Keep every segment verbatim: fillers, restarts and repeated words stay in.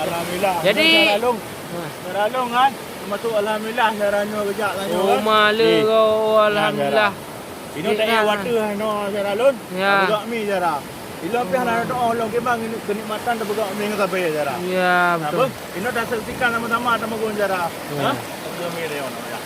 Alhamdulillah. Jadi, syedara lôn. Ha. Syedara lôn kan, masuk alhamdulillah syedara nyoe geujak tanyoe kan. Oh, ma le, eh, oh, alhamdulillah. Inoe tak payah watèe hana syedara lôn. Ya. Tapeugah mi syedara. Ilôn pih hana doa lôn kiban keunikmatan tapeugah mi ngon sabe syedara. Ya, betul. Inoe tasaksikan sama-sama teuma gon syedara. Ya. Ha? Tapeugah mi syedara.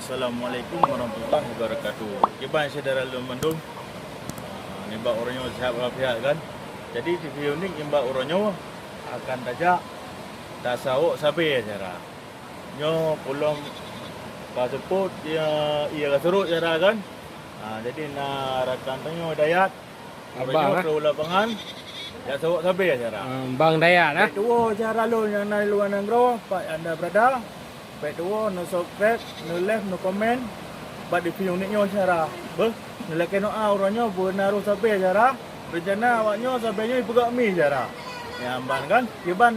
Assalamualaikum warahmatullahi wabarakatuh. Kiban syedara lôn mandum. Ah, nibak uroe nyoe sihat walafiat kan. Jadi di video ni nibak uroe nyoe akan tajak tasawok sabe syedara. Nyoe pulom paspot ia, ia ka surut syedara kan. Ah, jadi na rakan tanyoe Dayat. Abang, uroe nyoe eh? Keu lapangan, jak sawok sabe syedara. Ah, Bang Dayat, eh? Bèk tuwoe syedara lôn nyang na di luwa nanggroe, pat anda berada. Bèk tuwoe neusubscribe, neulike, neukomen bak di video nyoe syedara. Beuh, neulakèe doa uroe nyoe beuna roh sabe syedara. Rencana awak nyoe sabe nyoe jipeugah mi syedara. Nyan ban kan? Kiban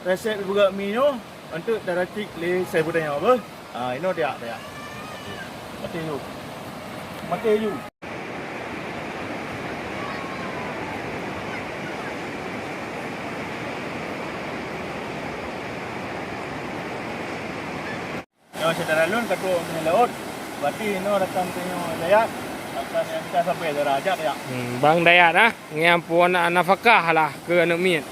resep jipeugah mi nyoe, eunteuk taracik lé sabe tanyoe beuh. Ah, inoe tajak, tajak. Maté yue. Maté yue. Nyoe syedara lôn ka trôk u laôt. Berarti inoe rakan tanyoe Dayat, rakan nyang ka sabe syedara, jak, jak. Hmm, Bang Dayat, ah. Nyan peue na-, nafakah lah keu aneuk miet.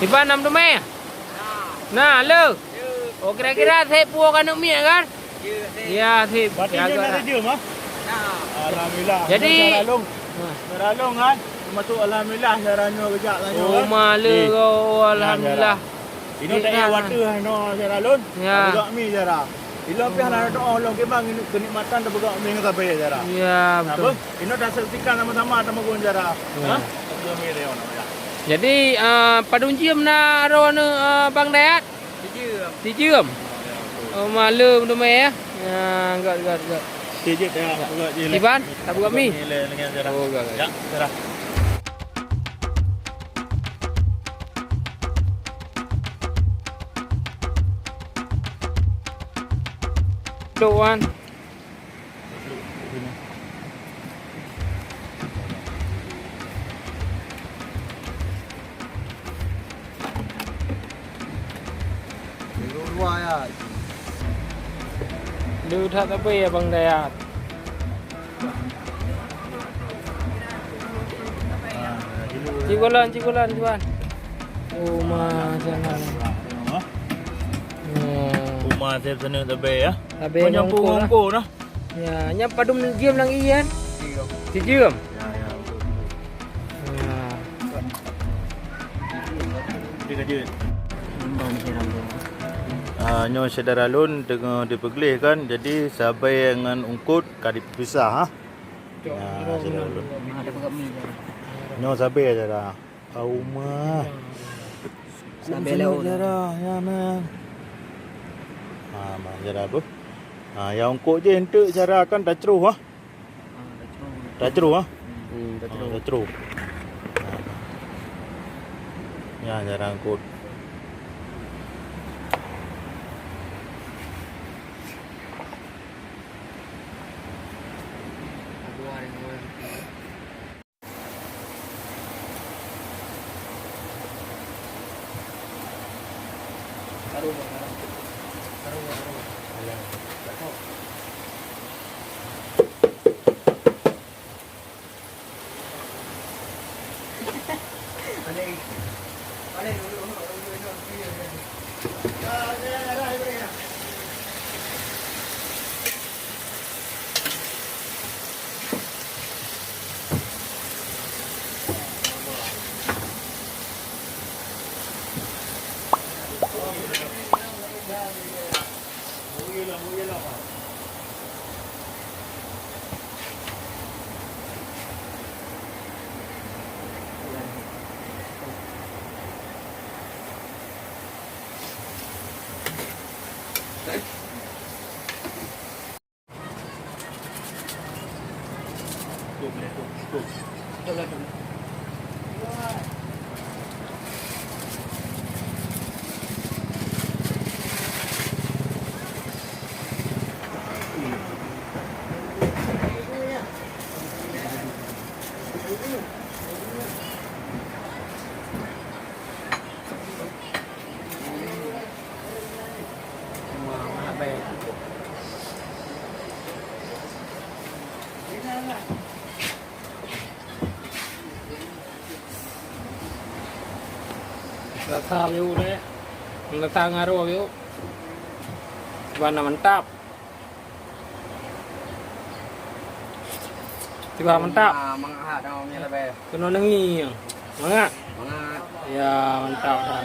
Iban nam teumé? Na, le. Oh, kira-kira sép puwoe ka aneuk miet kan? Ya, sép. Berarti ya, jeuem agak dah lah. Jeuem, ah? Alhamdulillah. Jadi, syedara lôn. Ha. Syedara lôn kan? Masuk alhamdulillah, syedara nyoe geujak tanyoe kan? Oh, ma le, eh, oh, alhamdulillah. Inoe tak payah watèe hana syedara lôn. Ya. Tapeugah mi syedara. Ilôn pih hana doa lôn kiban keunikmatan tapeugah mi ngon sabe syedara. Ya, betul. Inoe tasaksikan sama-sama teuma gon syedara. Ya. Ha? Tapeugah mi syedara. Jadi, ah, padum jeuem na droeneuh, ah, Bang Dayat? Sijeuem. Sijeuem? Oh, ma le teumé ya. Ya, göt, göt, göt. Sijeuem ya, ya. Iban, tapeugah mi? Tapeugah mi le, le, syedara. Oh, göt, göt. Ya, syedara. Tuan. Lu that apa ya, Bang Dayat? Cigolan, cigolan, Tuan. Oh, ma sana. Hah? Ya. Uma saya sana tabe ya. Tabe nongko lah. Nongko dah. Ya, nyan padum jeuem lagi kan? Sijeuem. Ya, ya, betul, betul. Ya. Dia kerja. Ah, nyoe syedara lôn teungoh dipeugleh kan, jadi sabe ngon eungkôt ka dipisah, ha. Ya, syedara lôn. Nyoe sabe syedara. Auma. Sampai lewat. Cara, ya, man. Ha, man, cara apa? Ha, yang eungkôt je enteuk cara kan tacroh, ha? Tacroh, ha? Hmm, tacroh. Ha, tacroh. Ha. Ya, cara eungkôt. Rasa yuk deh. Rasa ngaruh yuk. Bana mantap. Tiba mantap. Ah, mangat hat dong, ni lebih. Kena nengi. Mangat. Mangat. Ya, mantap dah.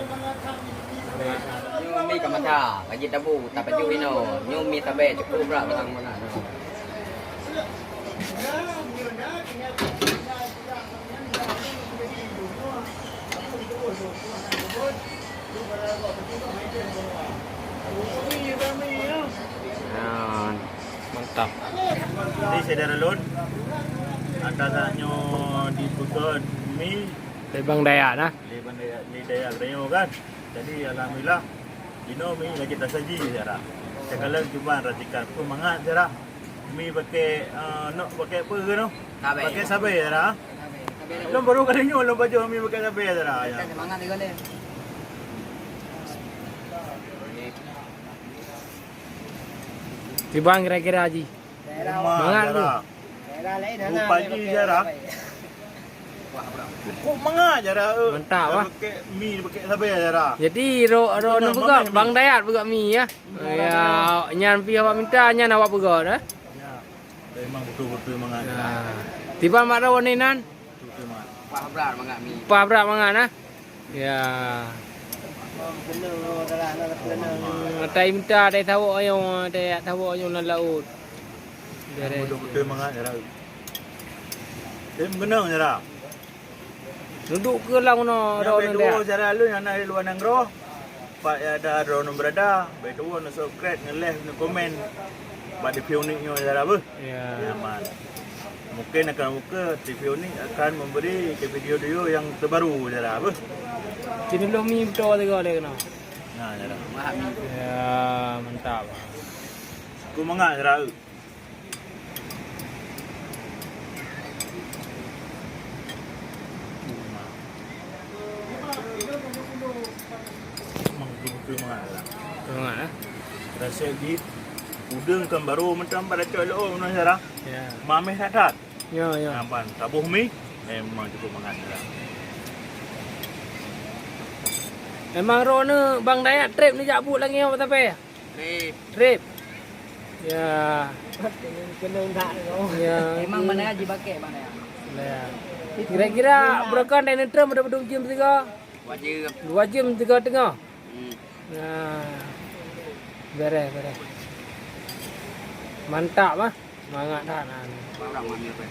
Nyoe mi ka mata, lagi tabu, tak pajoh inoe. Nyoe mi tabe cukup berat batang mangat. Nah, mantap. Jadi, syedara lôn, ata saat nyoe dipeugöt mi lé Bang Dayat, nah. Lé Bang Dayat, lé Dayat Rayo kan. Jadi, alhamdulillah, inoe mi lagi tasaji, syedara. Sekarang cuba perhatikan, peue mangat, syedara. Mi pakai, eh, nok pakai apa ke tu? Sabe. Pakai sabe, syedara. Sabe. Sabe. Lôn baru kali nyoe lôn pajoh mi pakai sabe, syedara. Ya. Semangat juga ni. Tiban kira-kira, Haji. Mangat tu. Rupa jih, syedara. Cukup mangat, syedara, eh. Mantap, ah. Pakai mi, pakai sabe, syedara. Jadi, ro-, ro-, Betul, peugah, Bang Dayat peugah mi, ya. Ya, nyan pih awak minta, nyan awak peugah, dah. Ya. Memang betul-betul mangat, syedara. Ya. Tiban mak ro ni nan? Betul-betul mangat. Pah brat mangat mi. Pah brat mangat, nah. Ya. Matai minta, dai tawok ayong, dai tawok ayong lam laôt. Betul-betul mangat, syedara. Eh, meukeunong, syedara. Duduk ke lam unoe, dah unoe deh. Syedara lôn nyang na di luwa nanggroe. Pat nyang ada droeneuh beurada, bèk tuwoe neusubscribe, neulike, neukomen bak T V Unik nyoe, syedara beuh. Ya. Ya, man. Mungkin akan muka T V Unik akan memberi ke video-video yang terbaru, syedara beuh. Keuneulheueh mi beutôi sigoe lé keunoe. Nah, syedara. Ya, mantap. Ku mangat, syedara. Memang betul-betul mangat lah. Mangat, eh? Rasa di udeueng kan baru mentang pada cok lo, mana syedara? Ya. Mameh that-that. Ya, ya. Nampan taboh mi, memang cukup mangat lah. Memang roh ni Bang Dayat trép ni jak buet lagi apa sampai? Trép. Trép. Ya. Kena, kena dak tu. Ya. Memang mana jipakai mana ya? Ya. Kira-kira beureukan dan neutreun pada bedung jam tiga. Wajib. Dua jam tiga tengah. Hmm. Nah. Beres, beres. Mantap ah. Mangat that nah. Barang mana apa?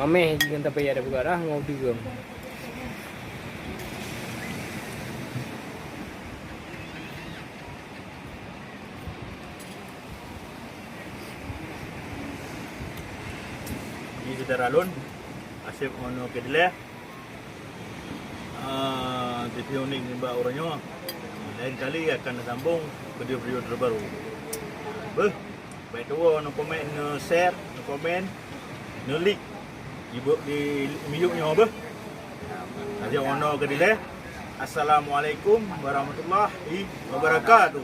Mameh jih ngon tapi ada buka dah ngau deuem. Di syedara lôn, Asep Ono Kedeleh, ah, T V Unik nibak uroe nyoe. Lain kali akan sambung video-video terbaru. Beuh, bèk tuwoe neukomen, neu-share, neukomen, neu-like. Di bu-, di miyueb nyoe beuh. Asep Ono Kedeleh. Assalamualaikum warahmatullahi wabarakatuh.